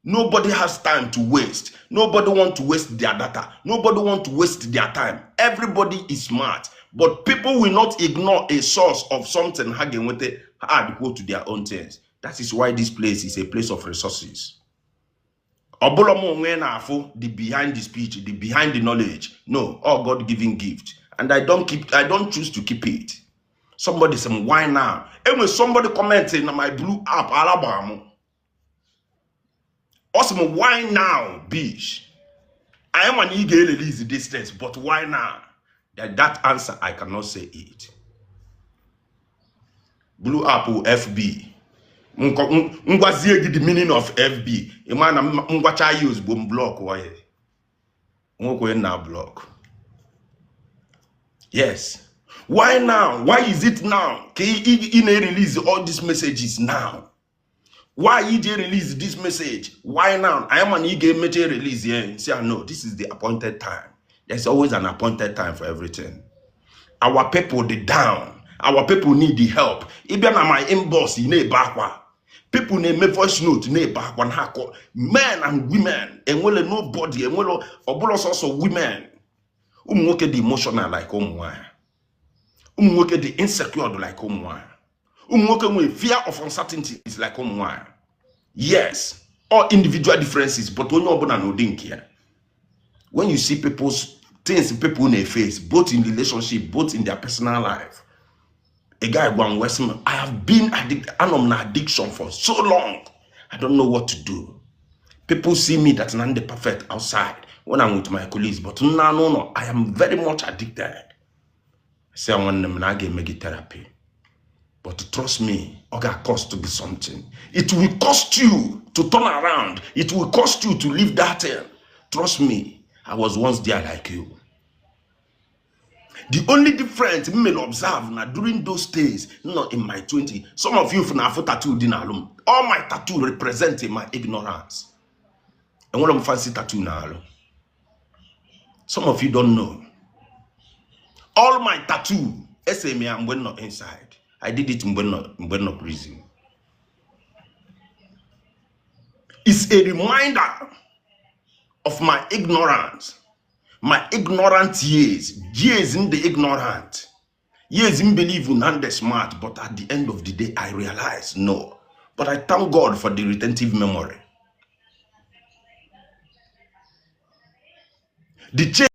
Nobody has time to waste. Nobody wants to waste their data. Nobody wants to waste their time. Everybody is smart. But people will not ignore a source of something hanging with it and go to their own things. That is why this place is a place of resources. The behind the speech, the behind the knowledge. No, all God-given gift. And I don't choose to keep it. Somebody say, why now? And when somebody commenting on my blue app, Alabama. Awesome, why now, bitch? I am an eager release the distance, but why now? That answer, I cannot say it. Blue Apple FB. The meaning of FB. Imana use boom block why? Now block. Yes. Why now? Why is it now? Can you release all these messages now? Why EJ release this message? Why now? I am an EJ message release here. Say, no, this is the appointed time. There's always an appointed time for everything. Our people, they down. Our people need the help. Even on my inbox, you need backward. People need me voice note, need backward. Men and women, and well, nobody, and well, also women. Work the emotional like work the insecure like work with fear of uncertainty is like yes, all individual differences, but when you care. When you see people's things people in their face, both in relationship, both in their personal life. A guy going Westman, I have been addicted, I'm on addiction for so long. I don't know what to do. People see me that I'm the perfect outside when I'm with my colleagues, but no, I am very much addicted. I say I want them to make therapy. But trust me, it got cost to be something. It will cost you to turn around. It will cost you to leave that thing. Trust me, I was once there like you. The only difference you may observe now during those days, not in my 20s, some of you have tattoo din alone. All my tattoo representing my ignorance. And one of them fancy tattoo now. Some of you don't know. All my tattoo, SMA, I'm not inside. I did it in Bueno prison. It's a reminder of my ignorance. My ignorant years in the ignorant, years in believing and the smart, but at the end of the day, I realized no. But I thank God for the retentive memory. The change